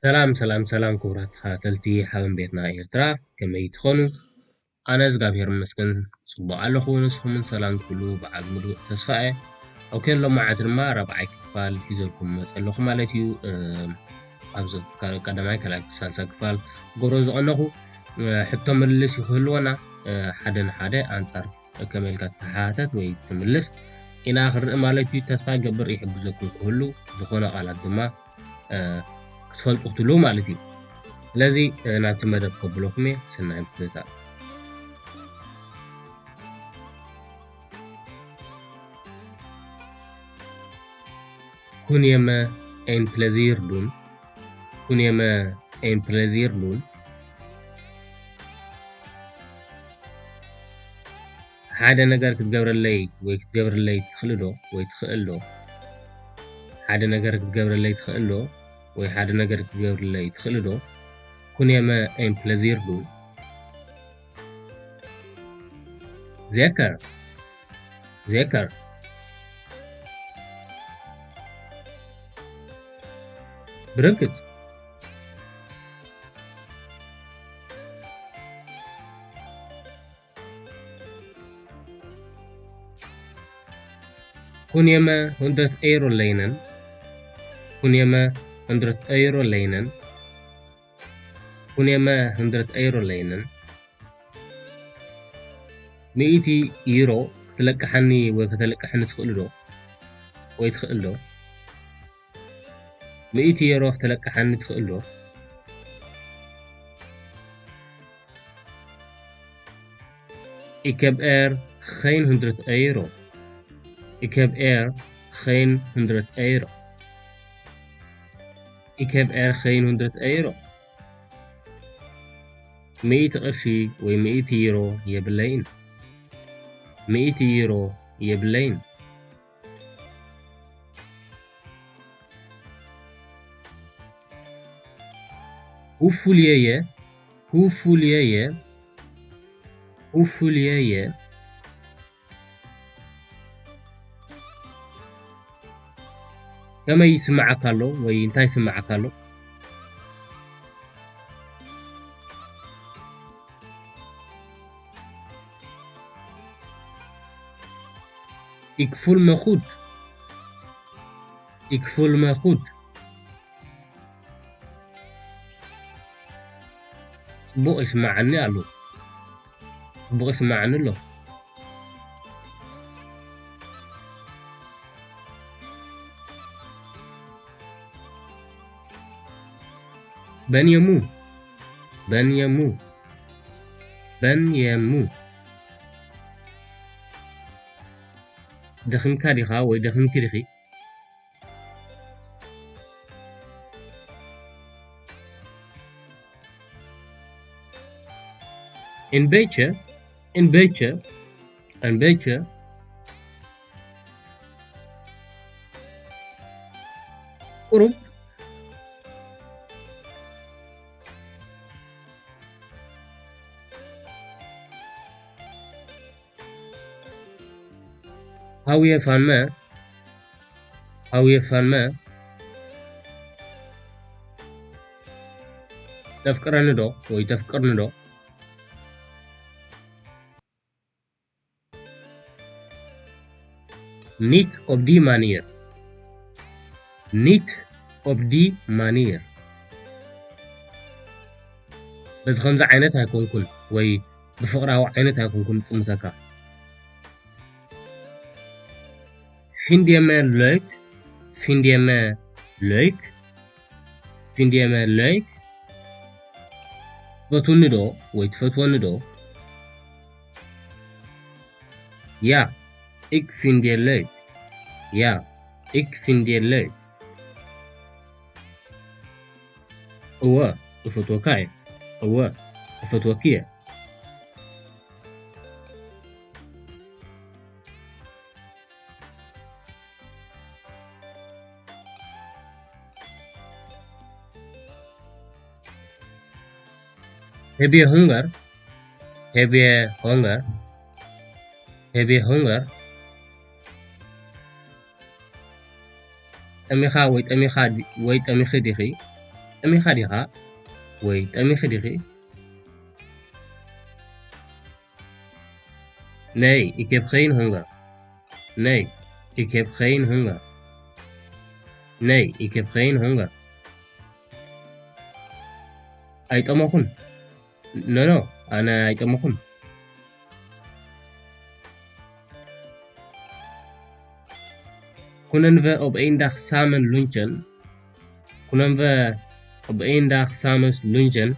ሰላም ሰላም ሰላም፣ ክቡራት ተኸታተልቲ ሓበን ቤትና ኤርትራ፣ ከመይ ትኾኑ? ኣነ እግዚኣብሔር ይመስገን ጽቡቕ ኣለኹ። ንስኹምን ሰላም ትብሉ በዓል ሙሉእ ተስፋ እየ። ኦኬ፣ ሎማዓንቲ ድማ ራብዓይ ክፋል ሒዘልኩም መጸ ኣለኹ ማለት እዩ። እም፣ ኣብዚ ካ-፣ ቀዳማይ፣ ካልኣይ፣ ሳልሳይ ክፋል ክገብሮ ዝቐነኹ፣ እ፣ ሕቶ ምልልስ እዩ ክህልወና። እ፣ ሓደ ንሓደ ኣንጻር ከመይ ኢልካ ትተሓታተት ወይ ትምልስ ኢና ክንርኢ ማለት እዩ። ተስፋ ይገብር ይሕግዘኩም ክህሉ፣ ዝኾነ ቃላት ድማ፣ እ፣ ክትፈልጡ ክትህልዉ ማለት እዩ። ስለዚ፣ እ፣ ናብቲ መደብ ከብለኩም እየ። ሰናይ ምክትታል። Kunde jeg en plaisir doen? Kunde jeg en plaisir doen? ሓደ ነገር ክትገብረለይ ወይ ክትገብርለይ ትኽእል ዶ ወይ ትኽእል ዶ? ሓደ ነገር ክትገብረለይ ትኽእል ዶ ወይ ሓደ ነገር ክትገብርለይ ትኽእል ዶ? Kunde jeg en plaisir doen? Zeker. Zeker. ብርግጽ። Kunde je me honderd euro lenen? Kunde je me honderd euro lenen? Kunde je me honderd euro lenen? ሚእቲ ዩሮ ክትለቅሓኒ ወይ ከተለቅሕኒ ትኽእል ዶ? ወይ ትኽእል ዶ? ሚእቲ ዩሮ ክትለቅሓኒ ትኽእል ዶ? Ik heb er geen honderd euro. Ik heb er geen honderd euro. Ik heb er geen honderd euro. ሚእቲ ቅርሺ ወይ ሚእቲ ዩሮ የብለይን። ሚእቲ ዩሮ የብለይን። Hoeveel je je? Hoeveel je je? Hoeveel je je? ከመይ ይስምዓካ ኣሎ ወይ እንታይ ይስምዓካ ኣሎ? Ik voel me goed. Ik voel me goed. ጽቡቕ ይስምዓኒ ኣሎ። ጽቡቕ ይስምዓኒ ኣሎ። Ben je moe? Ben je moe? Ben je moe? ደኺምካ ዲኻ ወይ ደኺምኪ ዲኺ? Een beetje, een beetje, een beetje. ቁሩብ። Hou je van me? Hou je van me? ተፍቅረኒ ዶ ወይ ተፍቅርኒ ዶ? Niet op die manier. Niet op die manier. በዚ ከምዚ ዓይነት ኣይኮንኩን ወይ ብፍቕራዊ ዓይነት ኣይኮንኩን ዝጥምተካ። Vind je me leuk? Vind je me leuk? Vind je me leuk? ትፈትውኒ ዶ ወይ ትፈትወኒ ዶ? Ja, ik vind je leuk. Ja, ik vind je leuk. እወ፣ እፈትወካ እየ። እወ፣ እፈትወኪ እየ። Heb je honger? Heb je honger? Heb je honger? ጠሚኻ ወይ ጠሚኻ ዲ-፣ ወይ ጠሚኺ ዲኺ? ጠሚኻ ዲኻ ወይ ጠሚኺ ዲኺ? Nee, ik heb geen honger. Nee, ik heb geen honger. Nee, ik heb geen honger. ኣይጠመኹን። No, no, ኣነ ኣይጠመኹን። Kunnen we op één dag samen lunchen? Kunnen we op één dag samen lunchen?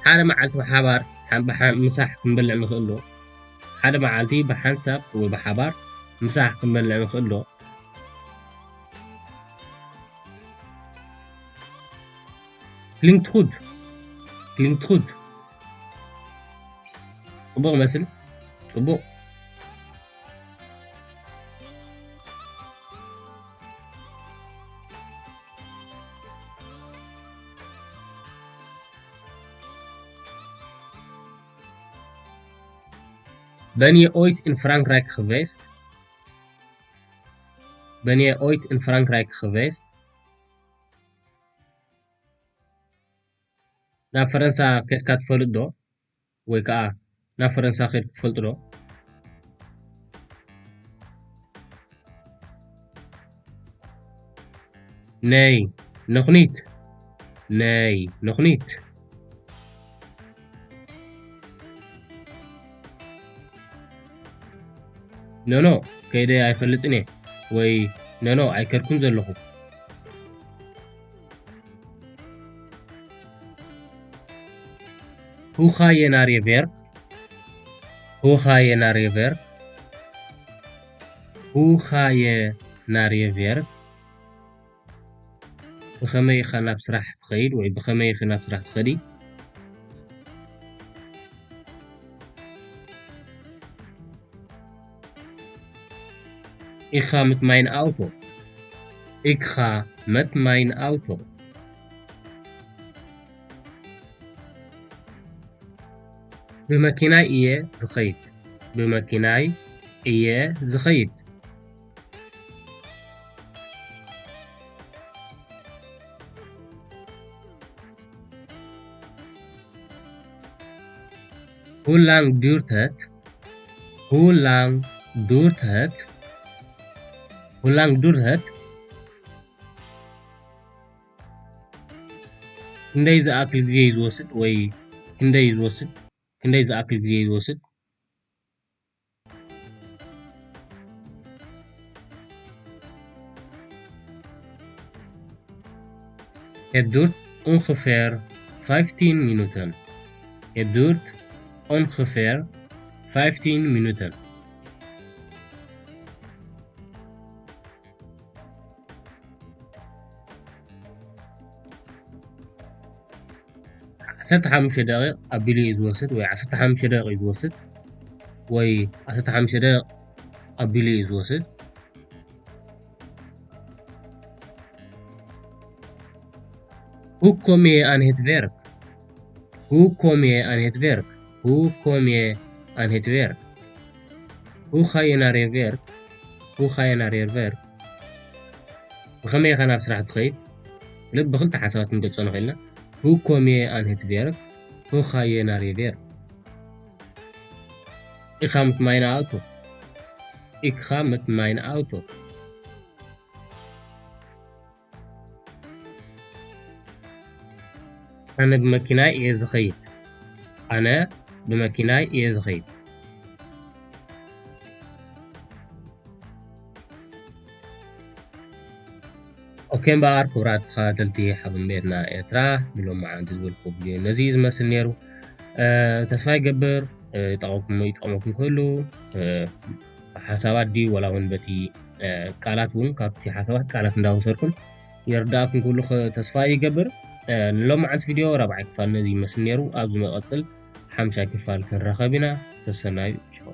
ሓደ መዓልቲ ብሓባር ሓ-፣ ብሓ-፣ ምሳሕ ክንበልዕ ንኽእል ዶ? ሓደ መዓልቲ ብሓንሳብ ወይ ብሓባር ምሳሕ ክንበልዕ ንኽእል ዶ? Klinkt goed. Klinkt goed. ጽቡቕ ይመስል። ጽቡቕ። Ben je ooit in Frankrijk geweest? Ben je ooit in Frankrijk geweest? ናብ ፈረንሳ ከድካ ትፈልጥ ዶ? ወይ ከዓ ናብ ፈረንሳ ከድክ ትፈልጥ ዶ? Nee, nog niet. Nee, nog niet. No, no, ከይደ ኣይፈልጥን እየ። ወይ no, no, ኣይከድኩን ዘለኹ። Hoe ga je naar je werk? Hoe ga je naar je werk? Hoe ga je naar je werk? ብኸመይ ኢኻ ናብ ስራሕ ትኸይድ ወይ ብኸመይ ኢኺ ናብ ስራሕ ትኸዲ? Ik ga met mijn auto. Ik ga met mijn auto. ብመኪናይ እየ ዝኸይድ። ብመኪናይ እየ ዝኸይድ። Hoe lang duurt het? Hoe lang duurt het? Hoe lang duurt het? ክንደይ ዝኣክል ግዜ እዩ ዝወስድ ወይ ክንደይ እዩ ዝወስድ? ክንደይ ዝኣክል ግዜ እዩ ዝወስድ? Het duurt ongeveer vijftien minuten. Het duurt ongeveer vijftien minuten. ዓሰርተ ሓሙሽተ ደቂቕ ኣቢሉ እዩ ዝወስድ ወይ ዓሰርተ ሓሙሽተ ደቂቕ እዩ ዝወስድ ወይ ዓሰርተ ሓሙሽተ ደቂቕ ኣቢሉ እዩ ዝወስድ። Hoe kom je aan het werk? Hoe kom je aan het werk? Hoe kom je aan het werk? Hoe ga je naar je werk? Hoe ga je naar je werk? ብኸመይ ኢኻ ናብ ስራሕ ትኸይድ? ልብ ብኽልተ ሓሳባት ክንገልጾ ንኽእል ኢና። Hoe kom je aan het werk? Hoe ga je naar je werk? Ik ga met mijn auto. Ik ga met mijn auto. ኣነ ብመኪናይ እየ ዝኸይድ። ኣነ ብመኪናይ እየ ዝኸይድ። ኦኬ እምበኣር ክቡራት ተኸታተልቲ ሓበን ቤትና ኤርትራ፣ ንሎማዓንቲ ዝበልኩ ቪድዮ ነዚ እዩ ዝመስል ነይሩ። እ፣ ተስፋ ይገብር፣ እ፣ ይጠቕመኩም፣ ይጠቕመኩም ክህሉ፣ እ፣ ሓሳባት ድዩ ዋላ እውን በቲ፣ እ፣ ቃላት እውን ካብቲ ሓሳባት ቃላት እንዳወሰድኩም ይርዳእኩም ክህሉ ኸ-፣ ተስፋ ይገብር። እ፣ ንሎማዓንቲ ቪድዮ ራብዓይ ክፋል ነዚ ይመስል ነይሩ። ኣብ ዝመቐጽል ሓምሻይ ክፋል ክንራኸብ ኢና። ሰሰናዩ። ቻው።